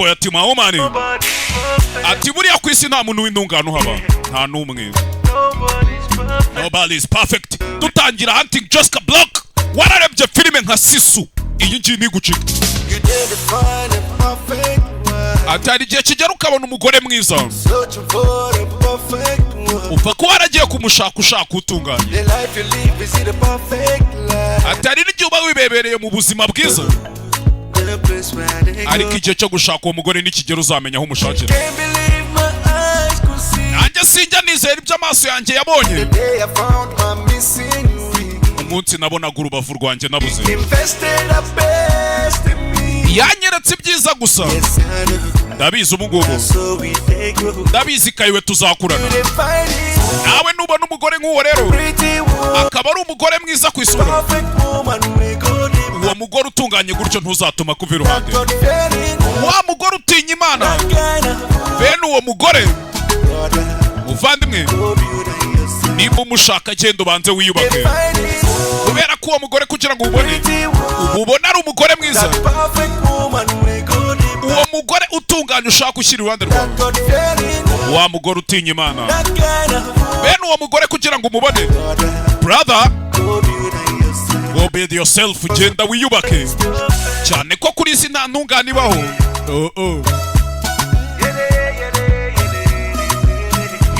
Boy ati my woman, ati buriya ku isi nta muntu w'intungane uhaba, nta n'umwe. Nobody is perfect. Dutangira Hunting Jessica Block. Wararebye filime nka Sisu, iyi ngiyi ntigucika. You did find a perfect one. Ati hari igihe kigera ukabona umugore mwiza. Searching for the perfect one. Upfa kuba waragiye kumushaka, ushaka utunganye. The life you live is it a perfect life? Ati hari n'igihe uba wibebereye mu buzima bwiza, The place where they go. ariko igihe cyo gushaka uwo mugore nikigera, uzamenya aho umushakira. Can't believe my eyes could see. Nanjye sinjya nizera ibyo amaso yanjye yabonye. The day I found my missing ring. Umunsi nabonaga urubavu rwanjye nabuze. Invested the best in me. Yanyeretse ibyiza gusa. Yes, I know. Ndabizi ubu ngubu. So we they grow. Ndabizi kayiwe, tuzakurana. They find it. Nawe nubona umugore nk'uwo rero, Pretty woman. akaba ari umugore mwiza ku isura, Perfect woman we go deep. uwo mugore utunganye gutyo ntuzatuma kuva iruhande. God fearing. Wa mugore utinya Imana, Kind of bene uwo mugore, brother. muvandimwe, Go build yourself. nimba umushaka, genda ubanze wiyubake, Find it. kubera ko uwo mugore kugira ngo ubone, Pretty woman. ubone ari umugore mwiza, That perfect woman we go deep. uwo mugore utunganye ushaka ushyira iruhande rwawe, God fearing. wa mugore utinya Imana, That kind of bene uwo mugore kugira ngo umubone, brother. brother, Go build yourself. Go build yourself, genda wiyubake cyane, ko kuri isi nta ntungane ibaho. Oh.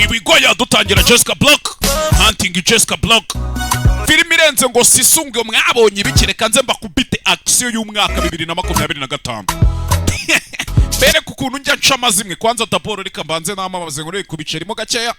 Ibigoya dutangira Jessica Block, Hunting Jessica Block, filime irenze ngo sisunge. Mwabonye ibiki? Reka nze mbakubite action y'umwaka 2025, bereke ukuntu njya nca amazimwe. Kwanza daboro reka mbanze namamaze ngo ku bicerimo gakeya.